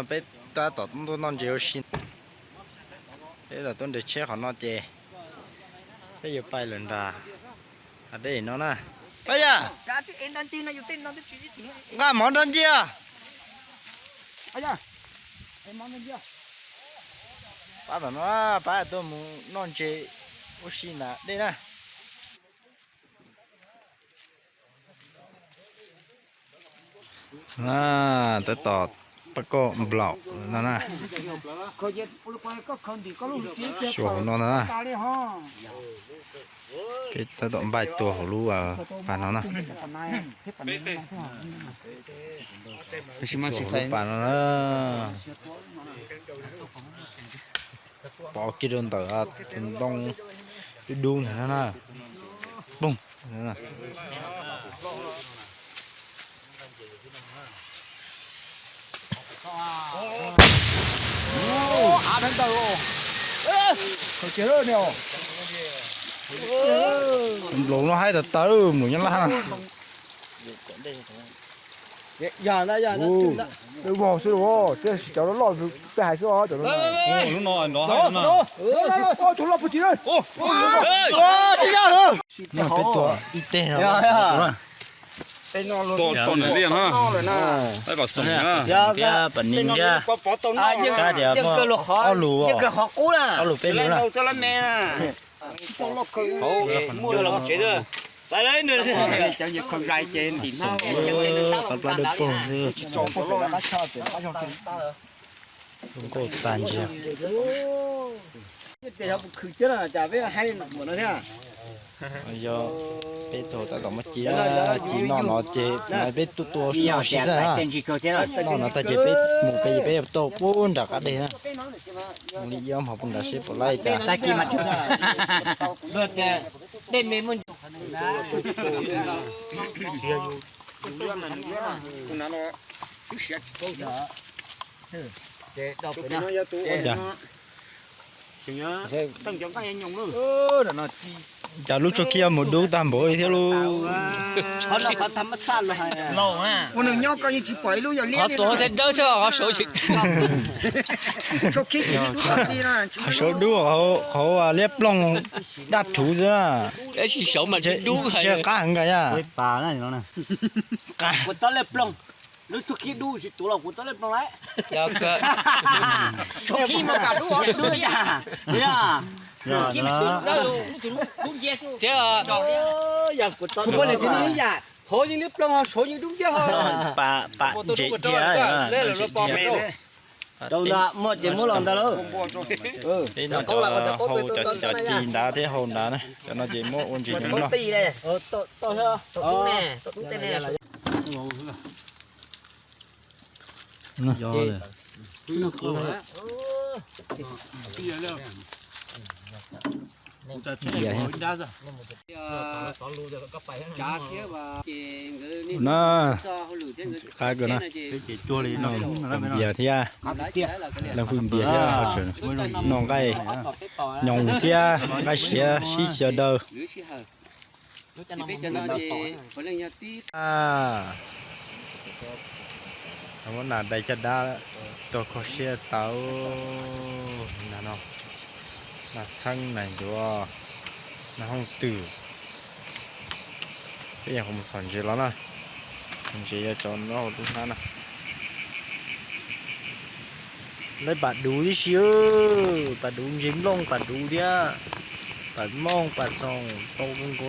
Peb tab tom tuaj noj ntses ua si. Peb tab tom tuaj nres tsheb qhov no ces peb yuav pais lawm nram hav dej no na. Pab yam, nqa mov nrog ncia. Pab tom no, pab tuaj mus noj ntses ua si nram dej na. Tab tom pab koj nplaum no na. Xyuas hauv no ntag na. Peb tab tom npaj tua hauv lub pas no na. Xyuas hauv lub pas no na. Pov kiag rau ntawm tus ntoo dub dub ntawd na. Pum. Nploos no haib tas tas, nploos nyob laj na. Vau xwb, cov loj loj peb hais xwb os, cov no. Tus loj puag tim na. Peb tua ib teg no. Tom nws liaj na. Pab kom xoom na. Thiab pas ni thiab. Kab tias muaj ob lus, ob lus peb lus na. Qhov plab dawb paug xwb. Nkauj tag ntsiag. Yog peb thaum tab tom muab ci, ci noj no ces peb tuaj tua noj si xwb na. Noj no tag ces peb mus pem ces peb yuav tau pub nram qab deg na. Mus li ib ob hmo pub nrad seb puas laib cas. Cas lub tsuag khib mus dub tag npaum li thiab lub. Qhov no qhov tham ma xaj los hais. Ua nws nyob koj yeej tsis pom ib lub yog liab li. Qhov tuag thiab dawb xwb, qhov saud tsis dub. Tsuag khib tsis dub li na. Qhov saud dub, qhov liab ploog daj rhuv xwb na. Tab sis saud mas dub heev. Qab heev nkaus yaj. Kuv tau liab ploog, lub tsuag khib dub tsis tuav los kuv tau liab ploog lawm. Tsuag khib mas kam dub, dub li cas? Thiab hauv yeej liab ploog, saud yeej dub nciab ho. Pam ntses thiab. Rau ntawd muaj ces muab los ntawd lauj. Peb noj cov hau, cov ci nrad thiab hau nrad na, cov no ces muab ua ntses noj. Npias na, qab kawg na. Npias thiab, leej twg npias thiab ho tseem noj nqaij nyoos thiab nqaij siav sib xyaw daw. Muab nas dai caj dab, tuag kho siab tau. Nas no, nas txheeb, nas ncuav, nas hooj twm. Peb yeej mus txhom ntses los na, txhom ntses yuav tso nyob hauv lub hnab na. Lawv pam duv tib si, pam duv ntses nplooj, pam duv thiab, pam mooj, pam xoom tau zoo nkaus.